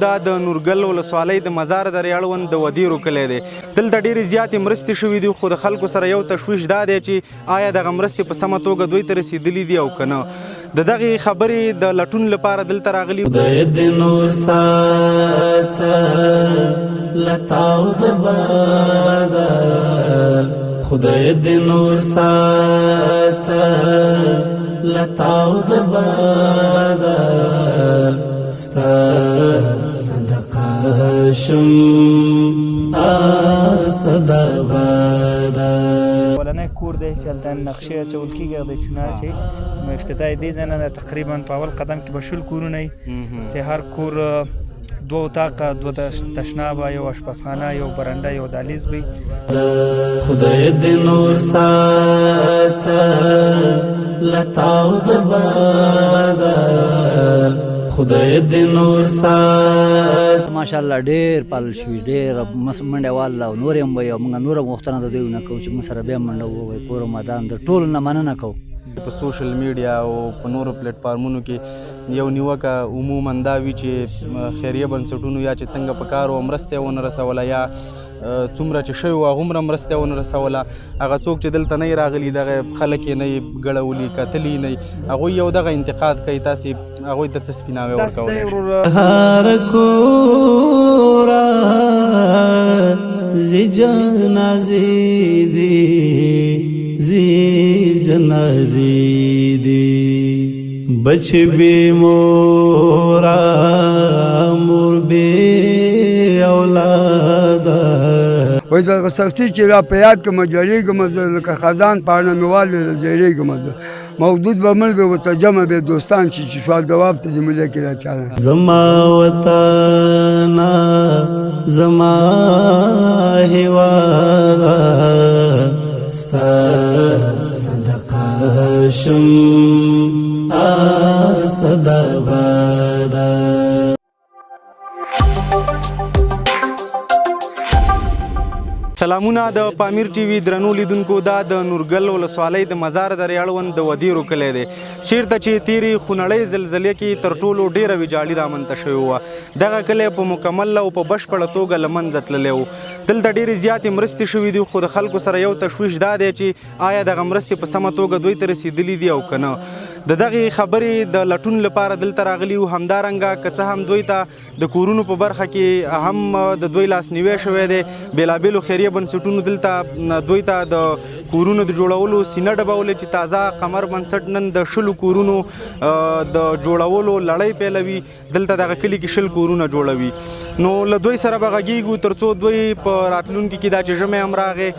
دا د نورګل ولسوالۍ د مزار درې اړوند د ودیرو کلی دی. دلته ډېرې زیاتې مرستې شوې دي، خو د خلکو سره یو تشویش دا دی چې آیا دغه مرستې په سمه توګه دوی ته رسېدلې دي او که نه. د دغې خبرې د لټون لپاره دلته راغلي. خدای دې نور ساته له تاو د باده، خدای دې نور ساته له تاو د باده، ستا صدقه شم صدا باده. اولنی کور دی چې هلته نقشې اچول کېږي، د چنار چې نو افتتاح دې ځای نه ده. تقریبا په اول قدم کې به 20 کورونه وي چې هر کور دوه اتاقه، دوه تشنابه، یو آشپزخانه، یو برنډه، یو دهلیز وي. خدای دې نور ساته له تاو د باده، خدای دې نور ساته. ماشاءالله ډېر پالل شوي، ډېر منډه واله او نور هم وایي، او موږ نوره غوښتنه د دوی نه کوو چې موږ سره بیا منډه ووایي. کور مدان د ټولو نه مننه کوو. په سوشل میډیا او په نورو پلیټ فارمونو کې یو نیوکه عموما دا وي چې خیریه بنسټونو یا چې څنګه په کار و مرسته یې ونه رسوله، یا څومره چې شوی وه هغومره مرسته یې ونه رسوله. هغه څوک چې دلته نه راغلي، دغه خلک یې نه ګړولي، کتلي نه، هغوی یو دغه انتقاد کوي. تاسې هغوی ته څه سپیناوی ورکولی شئ؟ هر کورا زی جنازې دي، زی جنازې دي، بچ بی مورا مور بی اولاده. وایي دغه سختي چې را په یاد کړم ژړېږم زه، لکه خزان پاڼه مې والې ژړېږم زه. مودود به مړ به ورته جمع به دوستان شي چې سوال جواب ته دې ملي کې راچاله. زما وطن زما هیواده، ستا صدقه شم صدا باده. سلامونه د پامیر ټي وي درنو لیدونکو. دا د نورګل ولسوالۍ د مزار درې اړوند د ودیرو کلی دی، چیرته چې تیرې خونړۍ زلزلې کې تر ټولو ډیره ویجاړي رامنځته شوې وه. دغه کلی په مکمل او په بشپړه توګه له منځه تللی و. دلته ډېرې زیاتې مرستې شوې دي، خو د خلکو سره یو تشویش دا دی چې آیا دغه مرستې په سمه توګه دوی ته رسېدلې دي او که نه. د دغې خبرې د لټون لپاره دلته راغلي وو. همدارنګه که څه هم دوی ته د کورونو په برخه کې هم د دوی لاسنیوی شوی دی، بېلابېلو خیریه بنسټونو دلته دوی ته د کورونو د جوړولو سینه ډبولې چې تازه قمر بنسټ نن د 20 کورونو د جوړولو لړۍ پیلوي. دلته دغه کلي کې 20 کورونه جوړوي. نو له دوی سره به غږیږو ترڅو دوی په راتلونکي کې دا چې ژمی هم راغی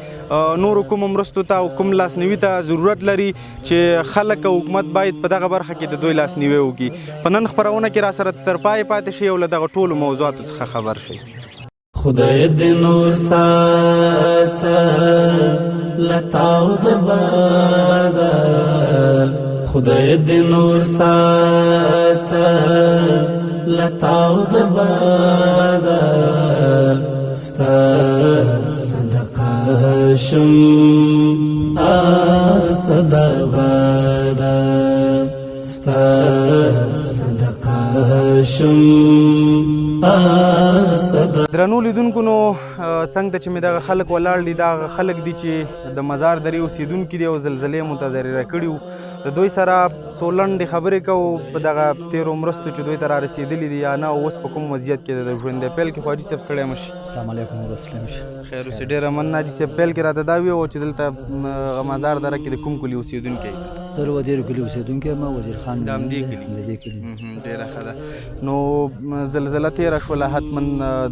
نورو کومو مرستو ته او کوم لاسنیوي ته ضرورت لري چې خلک او حکومت باید په دغه برخه کې د دوی لاسنیوی وکړي. په نن خپرونه کې را سره تر پای پاتې شئ او له دغه ټولو موضوعاتو څخه خبر شئ. خدای دې نور ساته له تاو د باده، خدای دې نور ساته له تاو د باده، ستا صدقه شم صدا باده، ستا صدقه شم صدا. درنو لیدونکو، نو څنګه ته چې مې دغه خلک ولاړ دي، دا هغه خلک دي چې د مزار درې اوسېدونکي دي او زلزلې متضرره کړي وو. د دوی سره څو لنډې خبرې کوو په دغه تېرو مرستو چې دوی ته را رسېدلي دي یا نه، او اوس په کوم وضعیت کې د ژوند دی. پیل کې خو حاجي صاحب ستړی مه شي. السلام علیکم ورستړی مه شي. خیر اوسې. ډېره مننه حاجي صاحب. پیل کې راته دا ویې چې دلته مزار دره کې د کوم کلي اوسېدونکی یې؟ زه د ودیرو کلي اوسېدونکی یم، وزیر خان. د همدې کلي؟ د دې کلي. ډېره ښه ده. نو زلزله تېره شوله، حتما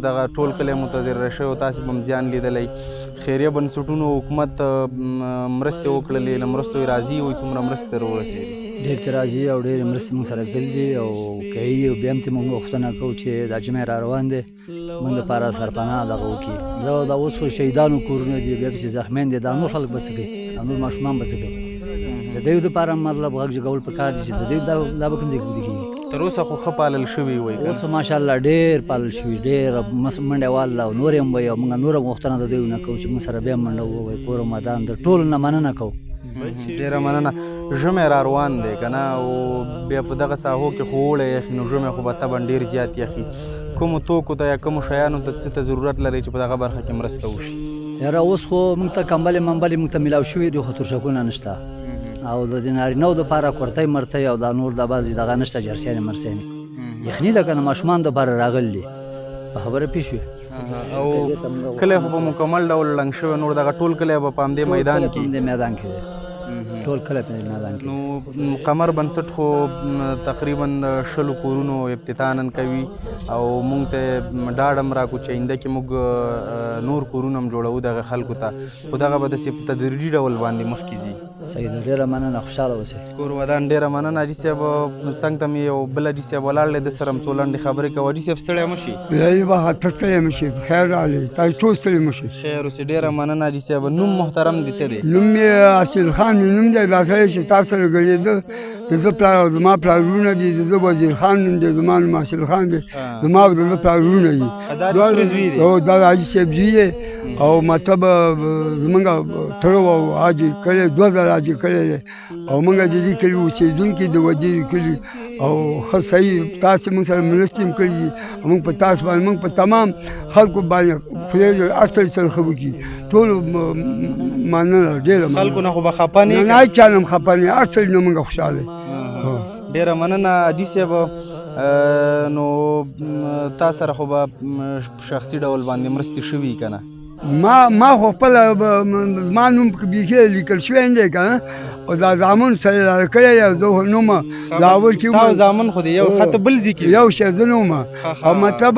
دغه ټول کلی متضرره شوی او تاسې به هم زیان لیدلی. خیریه بنسټونو حکومت مرستې وکړلې، له مرستو یې راضي وئ؟ څومره مرستې تر ورسېدې؟ ډېر ترې راضي او ډېرې مرستې موږ سره کړي دي او کوي، او بیا هم ترې موږ غوښتنه کوو چې دا ژمی را روان دی، موږ دپاره سرپناه دغه وکړي. زه دا اوس خو شهیدانو کورونه دي، بیا پسې زخمیان دي، دا نور خلک به څه کوي؟ دا نور ماشومان به څه کوي؟ د دوی دپاره مطلب غږ جګول پکار دي چې د دوی دا به کوم ځای کې ویده کېږي؟ تر اوسه خو ښه پالل شوي وئ که نه؟ اوس ماشاءالله ډېر پالل شوي، ډېر منډه واله او نور هم وایي، او موږ نوره غوښتنه د دوی نه کوو چې موږ سره بیا منډه ووایي. کور مدان د ټولو نه مننه کوو. ډېره مننه. ژمی را روان دی که نه، او بیا په دغه ساحو کې خو اوړی یخي، نو ژمی خو به طبعا ډېر زیات یخي. کومو توکو ته یا کومو شیانو ته څه ته ضرورت لرئ چې په دغه برخه کې مرسته وشي؟ یاره اوس خو موږ ته کمبلې ممبلې موږ ته میلاو شوي دي، خو ترشکونه نشته، او د دې نارینهو دپاره کورتۍ مرتۍ او دا نور دا بعضې دغه نشته، جرسیانې مرسیانې یخني ده که نه، ماشومان دپاره راغلي دي، په خبره پوه شوې. او کلی خو په مکمل ډول ړنګ شوی، نور دغه ټول کلی به په همدې میدان کې، همدې میدان کې دی، ټول کلی په میدان کې. نو قمر بنسټ خو تقریبا 20 کورونو افتتاح نن کوي، او مونږ ته ډاډ هم راکړو چې آینده کې موږ نور کورونه هم جوړوو دغه خلکو ته، خو دغه به داسې په تدریجي ډول باندې مخکې ځي. صحیح ده، ډېره مننه، خوشحاله اوسئ. کور ودان، ډېره مننه حاجي صاحب. څنګ ته مې یو بل حاجي صاحب ولاړ دی، ده سره هم څو لنډې خبرې کوو. حاجي صاحب ستړی مه شي. الهي بخښه، ته ستړی مه شې، په خیر راغلې، تاسو ټول ستړي مه شئ. خیر اوسې، ډېره مننه حاجي صاحب. نوم محترم دې څه دی؟ نوم مې اصیل خان مې نوم دی. دا سړی چې تا سره ګړېده د ده پلار او زما پلار وروڼه دي. د ده وزیر خان نوم دی، زما نوم اصیل خان دی، زما او د ده پلار وروڼه دي. دا د تره زوی دی؟ هو، دا د حاجي صاحب زوی دی. او مطلب زمونږ تره او حاجي کړی، 2 ځله حاجي کړی دی، او موږ د دې کلي اوسېدونکي د ودیر کلي، او ښه صحیح تاسې موږ سره مرستې هم کړي دي. موږ په تاسو باندې، موږ په تمام خلکو باندې خدای دې هر څه سره ښه وکړي. ټول مننه، ډېره مننه. خلکو نه خو به خفه نه یې؟ نه، هېچا نه هم خفه نه، هر څه نه موږ خوشحاله یو. ډېره مننه حاجي صاحب. نو تا سره خو به شخصي ډول باندې مرستې شوي که نه؟ ما خو خپله زما نوم پکې بیخي لیکل شوی نه دی که نه، او دا زامن سره را کړی دی، زه خو نه وم دا اول کې تا زامن خو دې یو ښه، ته بل ځای کې یو شی زه نه وم. او مطلب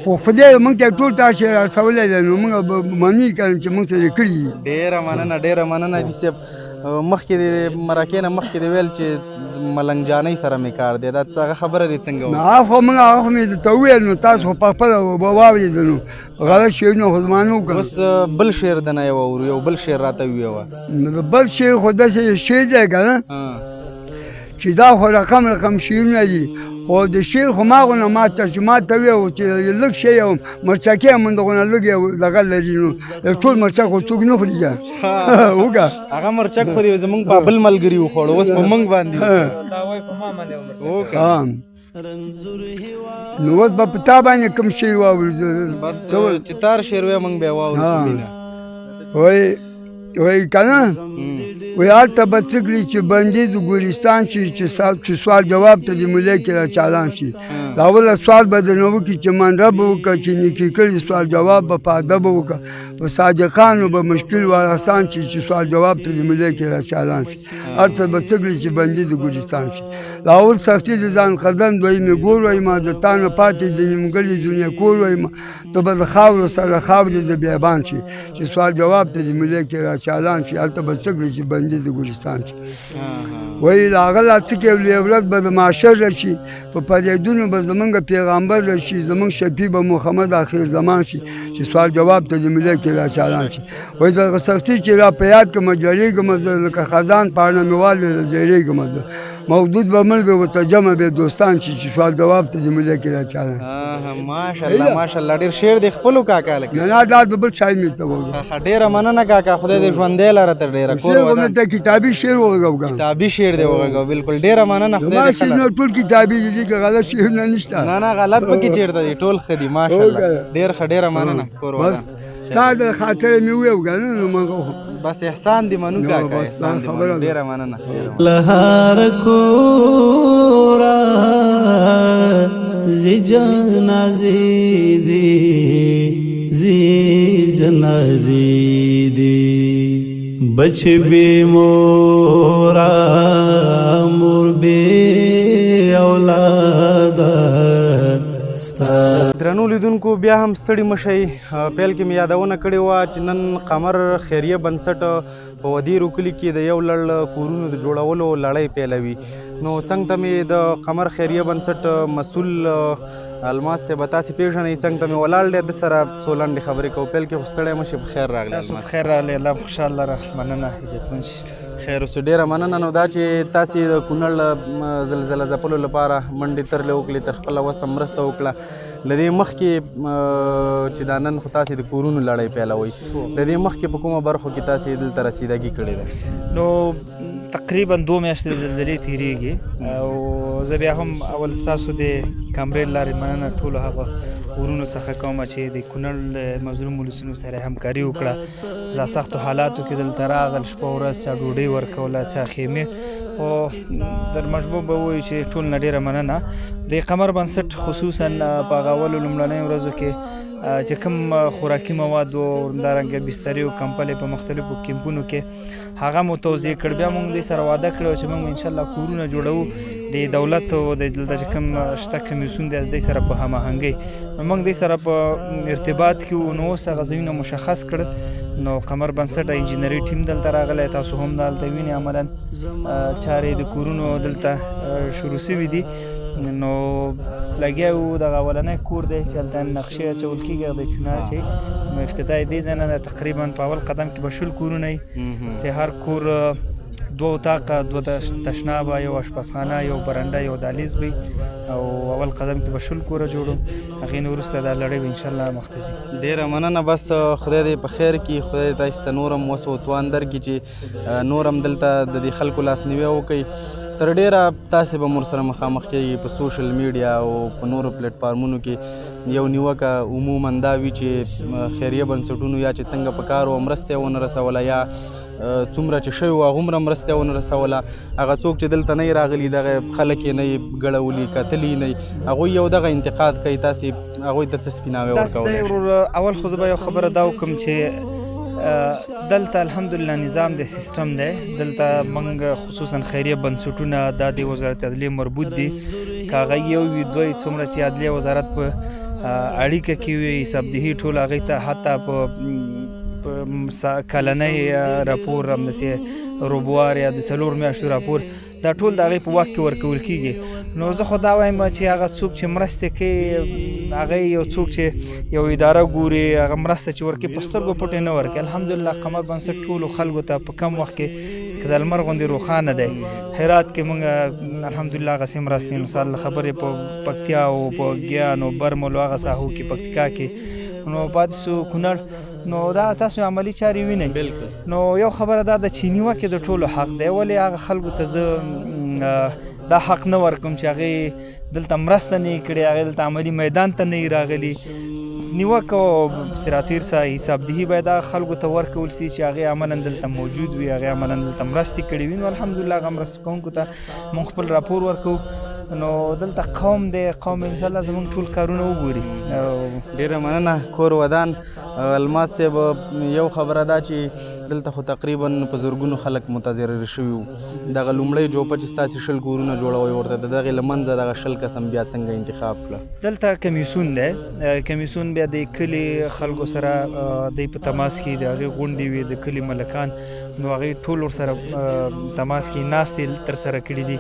خو خدای موږ ته ټول تاسې را رسولی دی، نو موږ به مني که نه چې موږ سره یې کړي دي. ډېره مننه، ډېره مننه حاجي صاحب. مخکې د مرکې نه مخکې دې ویل چې ملنګ جانۍ سره مې کار دی، دا څه هغه خبره دې څنګه وکړه؟ هغه خو موږ هغه خو مې درته وویل، نو تاسو خو په خپله واورېدل، نو غلط شعرونه خو زما نه وکړل. اوس بل شعر د نه یو اورو، یو بل شعر راته ووایه. نو بل شعر خو داسې شعر دی که نه چې دا خو رقم رقم شعرونه دي، خو د شعر خو ما غونه ما ته چې ما ته ویې چې لږ شی یو مرچکې هم دغونه لږ یو دغه لري، نو ټول مرچک خو څوک نه خوري که وکړه. هغه مرچک خو دې زمونږ په بل ملګري وخوړو، اوس په مونږ باندې وکړه. نو اوس به په تا باندې کوم شعر واورو؟ بس چې تار شعر وایې موږ به یې واورو په مینه. وایي وایي که نه، وایي هلته به څه کړي چې بندي د ګلستان شي، چې سوال جواب ته د مولې کې را چالان شي. دا اوله سوال به درنه وکړي چې من رب وکړه، چې نیکي کړي سوال جواب به په ادب وکړه، په صادقانو به مشکل ور اسان شي، چې سوال جواب ته د مولې کې را چالان شي. هلته به څه کړي چې بندي د ګلستان شي. دا اول سختي د ځان قدم دوی مې ګور وایم، د تا نه پاتې د نیمګړي دنیا کور وایم، ته به د خاورو سره خاورې د بیابان شي، چې سوال جواب ته د مولې کې را چالان شي. هلته به څه کړي چې بندي د ګلستان شي. وایي هغه لا څه کوي، لویه ورځ به د معاشر راشي، په پرېدونو به زمونږ پیغمبر راشي، زمونږ شفیع به محمد اخر زمان شي، چې سوال جواب ته د مولې کې را چالان شي. وایي دغه سختي چې را په یاد کړم ژړېږم زه، لکه خزان پاڼه مې والې ژړېږم زه، مودود به مړ به ورته جمع به دوستان شي، چې سوال جواب ته د مولې کې را چالان. ماشاءالله ماشاءالله، ډېر شعر دی خپلو کاکا لکه. نه نه، دا د بل چای مې ته وغږوه. ډېره مننه کاکا، خدای دې ژوندی لره تر ډېره. کور شعر خو مې ته کتابي شعر وغږوه. کتابي شعر دی وغږوه، بالکل. ډېره مننه، خدای دې ښه لره. ټول کتابي دي، دې کې غلط شعرونه نشته. نه نه، غلط پکې چېرته دي، ټول ښه دي ماشاءالله. ډېر ښه، ډېره مننه، کور ودان. تا د خاطر مې وویل که نه، نو ما بس احسان دې منو کاکا، احسان دې منو. ډېره مننه. له هر کوره ځي جنازې دي، ځي جنازې دي، بچ بې موره مور بې اولاده. درنو لیدونکو بیا هم ستړي مه شئ. پیل کې مې یادونه کړې وه چې نن قمر خیریه بنسټ په ودیرو کلي کې د یو لړ کورونو د جوړولو لړۍ پیلوي. نو څنګ ته مې د قمر خیریه بنسټ مسول الماس صاحب تاسې پېژنئ، څنګ ته مې ولاړ دی، ده سره څو لنډې خبرې کوو. پیل کې خو ستړی مه شئ، په خیر راغلی. تاسو په خیر راغلی، الله مو خوشحال لره، مننه، عزتمن شي. خیر اوسې، ډېره مننه. نو دا چې تاسې د کونړ زلزله ځپلو لپاره منډې ترلې وکړې، تر خپله وسه مرسته وکړه، له دې مخکې چې دا نن خو تاسې د کورونو لړۍ پیلوئ، له دې مخکې په کومه برخو کې تاسې دلته رسیدګي کړې ده؟ نو تقریبا 2 میاشتې زلزلې تېرېږي، او زه بیا هم اول ستاسو د کمرې لارې مننه ټولو هغه ورونو څخه کوم چې د کونړ له مظلوم ولسونو سره همکاري وکړه. دا سختو حالاتو کې دلته راغل، شپه ورځ چا ډوډۍ ورکوله، چا خیمې. خو در مجموع به ووایو چې ټول نه ډېره مننه. د قمر بنسټ خصوصا په هغه اولو لومړنیو ورځو کې چې کوم خوراکي مواد و، همدارنګه بسترې او کمپلې په مختلفو کیمپونو کې هغه مو توزیع کړ. بیا موږ دې سره وعده کړې چې موږ انشاءالله کورونه جوړوو د دولت او د دلته چې کوم شته کمیسیون دی د دې سره په هماهنګۍ، نو موږ دې سره په ارتباط کې وو. نو اوس هغه ځایونه مشخص کړل، نو قمر بنسټ انجینري ټیم دلته راغلی، تاسو هم دلته وینئ عملا چارې د کورونو دلته شروع شوي دي. نو لګیا وو، دغه اولنی کور دی چې هلته نقشې اچول کېږي، د چونه اچوي. نو افتتاح یې دې ځای نه ده. تقریبا په اول قدم کې به 20 کورونه وي چې هر کور 2 اتاقه، 2 تشنابه، یو آشپزخانه، یو برنډه، یو دهلیز وي. او اول قدم کې به 20 کوره جوړو، هغې نه وروسته دا لړۍ به انشاءالله مخته ځي. ډېره مننه، بس خدای دې په خیر کړي، خدای دې تاسو ته نور هم وس او توان درکړي چې نور هم دلته د دې خلکو لاسنیوی وکړئ. تر ډېره تاسې به مور سره مخامخ کېږئ په سوشل میډیا او په نورو پلیټفارمونو کې. یو نیوکه عموما دا وي چې خیریه بنسټونو یا چې څنګه په کار و مرسته یې ونه رسوله، یا څومره چې شوی وه هغومره مرسته یې ونه رسوله. هغه څوک چې دلته نه راغلي دغه خلک یې نه ګړولي، کتلي نه، هغوی یو دغه انتقاد کوي. تاسې هغوی ته څه سپیناوی ورکولی شئ؟ اول خو زه به یو خبره دا وکړم چې دلته الحمدلله نظام دی، سیستم دی. دلته موږ خصوصا خیریه بنسټونه دا د وزارت عدلیې مربوط دي، که هغه یو وي دوی څومره چې عدلیې وزارت په اړیکه کې وي، حسابدهي ټول هغې ته حتی په کلنۍ راپور، همداسې ربوار یا د 4 میاشتو راپور، دا ټول د هغې په واک کې ورکول کېږي. نو زه خو دا وایم چې هغه څوک چې مرستې کوي، هغه یو څوک چې یو اداره ګوري، هغه مرسته چې ورکوي په سترګو پټې نه ورکوي. الحمدلله قمر بنسټ ټولو خلکو ته په کم وخت کې که د لمر غوندې روښانه دی. هرات کې موږ الحمدلله هغسې مرستې، مثال خبرې په پکتیا او په ګیان او برملو هغه ساحو کې، پکتیکا کې، نو پاتې سو کونړ. نو دا تاسو عملي چارې وینئ. نو یو خبره دا ده چې نیوکې د ټولو حق دی، ولې هغه خلکو ته زه دا حق نه ورکوم چې هغې دلته مرسته نه یي کړې، هغې دلته عملي میدان ته نه یي راغلي. نیوکه او سراتیر سره حسابدهي باید هغه خلکو ته ورکول سي چې هغې عملاً دلته موجود وي، هغې عملاً دلته مرستې کړې وي. نو الحمدلله هغه مرسته کوونکو ته موږ خپل راپور ورکوو. نو دلته قوم دی، قوم انشاءالله زموږ ټول کارونه وګوري. ډېره مننه، کور ودان. الماس صاحب، یو خبره دا چې دلته خو تقریبا په زرګونو خلک متضرر شوي وو، دغه لومړۍ جوپه چې ستاسې 20 کورونه جوړوئ ورته د دغې له منځه دغه 20 کسم بیا څنګه انتخاب کړه؟ دلته کمیسیون دی، کمیسیون بیا د کلي خلکو سره دی په تماس کې، د هغې غونډې وي، د کلي ملکان، نو هغې ټول ورسره تماس کې ناستې ترسره کړي دي.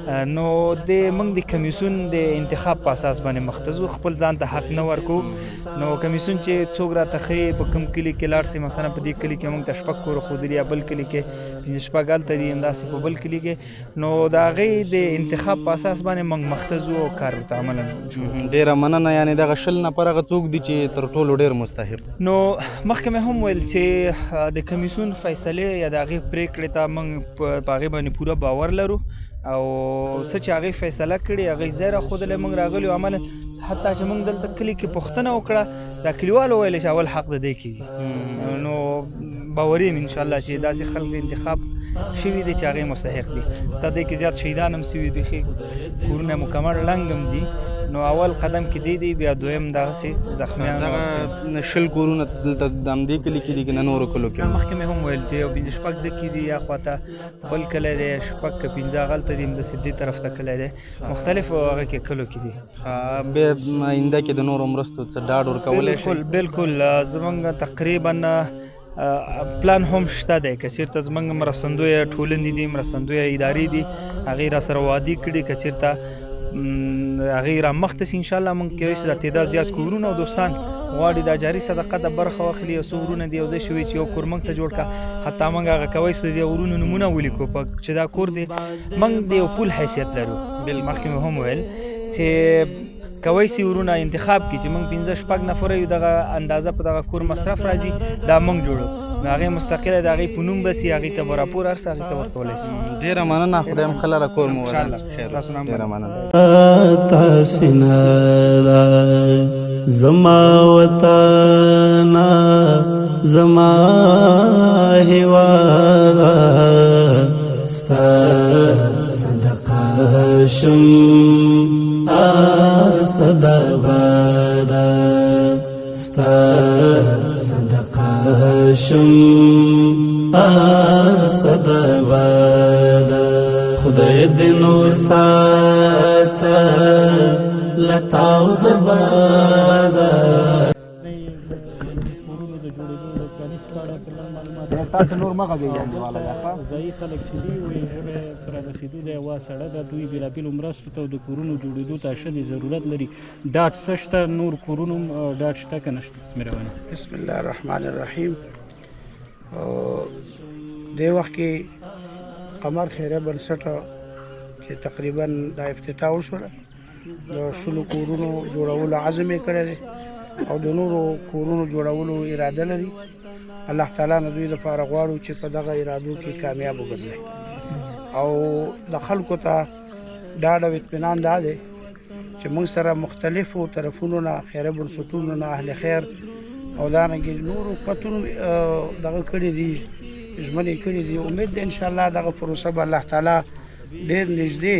نو د موږ د کمیسیون د انتخاب په اساس باندې مخته ځو، خپل ځان ته حق نه ورکو. نو کمیسیون چې څوک راته ښیي په کوم کلي کې لاړ سي، مثلا په دې کلي کې موږ ته 6 کوره ښودلي یا بل کلي کې 5 6 هلته دي، همداسې په بل کلي کې، نو د هغې د انتخاب په اساس باندې موږ مخته ځو او کار ورته عملاً شروع کړو. ډېره مننه. یعنې دغه 20 نفره هغه څوک دي چې تر ټولو ډېر مستحق؟ نو مخکې مې هم ویل چې د کمیسیون فیصلې یا د هغې پرېکړې ته موږ په هغې باندې پوره باور لرو او څه چې هغې فیصله کړې هغې ځای راښودلی، موږ راغلي یو عملاً. حتی چې موږ دلته کلي کې پوښتنه وکړه، دا کلیوالو ویل چې اول حق د دې کېږي. نو باوري یم انشاءالله چې داسې خلک انتخاب شوي دي چې هغې مستحق دي. حتی دې کې زیات شهیدان هم سوي، بیخي کورونه مکمل ړنګ هم دي. نو اول قدم کې دی دی، بیا دویم دغسې زخمیان دغه دغسې. 20 کورونه دلته د همدې کلي کې دي که نه نورو کلو کې؟ مخکې مې هم ویل چې یو 5 6 د کې دي، یا خواته بل کلی دی، 6 که 5 هغلته دي، همداسې دې طرف ته کلی دی، مختلف هغه کې کلو کې دي. بیا آینده کې د نورو مرستو څه ډاډ ورکولی شئ؟ بالکل، بالکل. زمونږ تقریباً پلان هم شته دی، که چېرته زمونږ مرستندویه ټولنې دي، مرستندویه ادارې دي، هغې را سره وعدې کړي، که چېرته هغې را مخته سي انشاءالله موږ کولی شو دا تعداد زیات کړو. ورونه او دوستان غواړي دا جاري صدقه د برخه واخلي، یو څو ورونه دي یو ځای شوي چې یو کور موږ ته جوړ کړه، حتی موږ هغه کوی شو د دې ورونو نومونه ولیکو چې دا کور دی. موږ د یو پول حیثیت لرو. مخکې مې هم ویل چې کوی سي ورونه انتخاب کړي چې موږ 5 6 نفره یو، دغه اندازه په دغه کور مصرف راځي، دا موږ جوړو. نو هغې مستقله د هغې په نوم به سي، هغې ته به راپور هر څه هغې ته ورکولی شي. ډېره مننه، خدای مو ښه لره، کور مو ودان. انشاءالله. خیر تاسو اوسئ. نه ډېره مننه. تاسې نه زما وطن، زما هیواد، ستا صدقه شم صدر ستا صدقه شم صدر. خدای دې نور ساته لتاو د بادا. کورونو د جوړېدو د پرانیست په اړه په لنډ معلومات. تاسو نور مه غږېږئ، انډیواله. ځایي خلک چې دي، وایي ژمی په رارسېدو دی، هوا سړه ده، دوی بېلابېلو مرستو ته او د کورونو جوړېدو ته اشد ضرورت لري. ډاډ څه شته؟ نور کورونو ډاډ شته که نه شته؟ مهرباني. بسم الله الرحمن الرحیم. دې وخت کې قمر خیره بنسټ چې تقریبا دا افتتاح وشوله، د 20 کورونو جوړولو عزم یې کړی دی او د نورو کورونو جوړولو اراده لري. الله تعالی نه دوی لپاره غواړو چې په دغه ارادو کې کامیاب وګرځي. او د خلکو ته ډاډ او اطمینان دا دی چې موږ سره مختلفو طرفونو نه، خیره بنسټونو نه، اهل خیر او دارنګې نورو حکومتونو دغه کړي دي، ژمنې کړي دي. امید دی ان شاء الله دغه پروسه به الله تعالی ډېر نږدې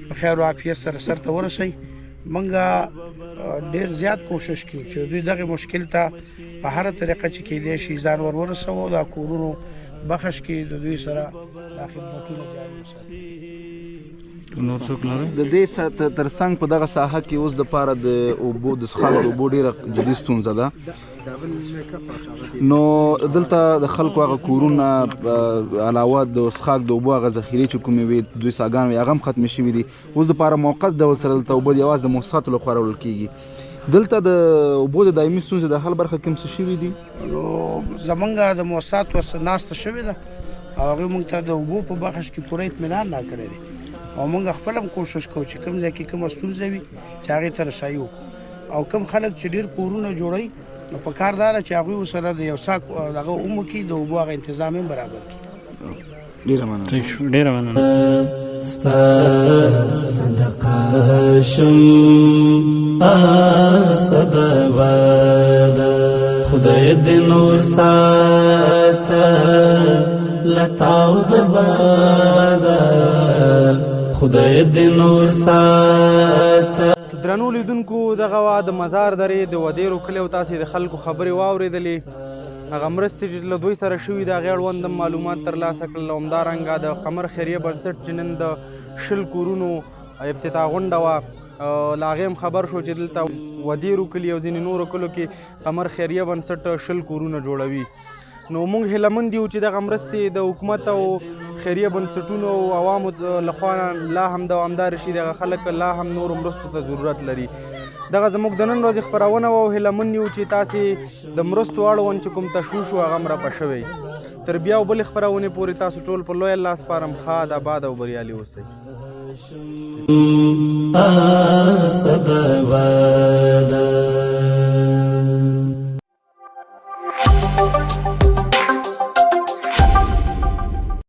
په خیر او عافیت سره سرته ورسوي. موږ ډېر زیات کوشش کوو چې دوی دغه مشکل ته په هره طریقه چې کېدای شي ځان ور ورسوو، دا کورونو بخش کې د دوی سره دا خدمتونه جاري وساتو. نور څوک لري؟ د دې ترڅنګ په دغه ساحه کې اوس د پاره د اوبو، د څښاک د اوبو ډیره جدي ستونزه ده. نو دلته د خلکو هغه کورونه علاوه د څښاک د اوبو هغه ذخیرې چې کومې وې، دوی څاګان وې، هغه هم ختمې شوې دي. اوس د پاره موقت ډول سره دلته اوبه یوازې د موسساتو لخوا راوړل کیږي. دلته د اوبو د دایمي ستونزې د حل برخه کې هم څه شوي دي؟ نو زمونږ د موسساتو سره ناسته شوې ده او هغوی موږ ته د اوبو په بخش کې پوره اطمینان راکړی دی او موږ خپل هم کوشش کوو چې کوم ځای کې کومه ستونزه وي چې هغې ته رسایي وکړو. او کوم خلک چې ډېر کورونه جوړوي، نو په کار دا ده چې هغوی ورسره د یو څاک دغه هم وکړي، د اوبو هغه انتظام هم برابر کړي. ډیره مننه. ډیره مننه. ستا صدقه شم صدر خدای دې نور ساته لتاو د بادا، خدای دې نور ساته. درنو لیدونکو، دغه وه د مزار درې د ودیرو کلی او تاسې د خلکو خبرې واورېدلې، هغه مرستې چې له دوی سره شوي د هغې اړوند هم معلومات ترلاسه کړل او همدارنګه د قمر خیریه بنسټ چې نن د 20 کورونو افتتاح غونډه وه، له هغې هم خبر شو چې دلته ودیرو کلي او ځینې نورو کلو کې قمر خیریه بنسټ 20 کورونه جوړوي. نو موږ هیله مند یو چې دغه مرستې د حکومت او خیریه بنسټونو او عوامو لخوا لا هم دوامدار شي. دغه خلک لا هم نورو مرستو ته ضرورت لري. دغه زموږ د نن ورځې خپرونه وه او هیله مند یو چې تاسې د مرستو اړوند چې کوم تشویش و هغه هم رفع شوی. تر بیا او بلې خپرونې پورې تاسو ټول په لوی الله سپارم. ښاد، اباد او بریالي اوسئ. صدر.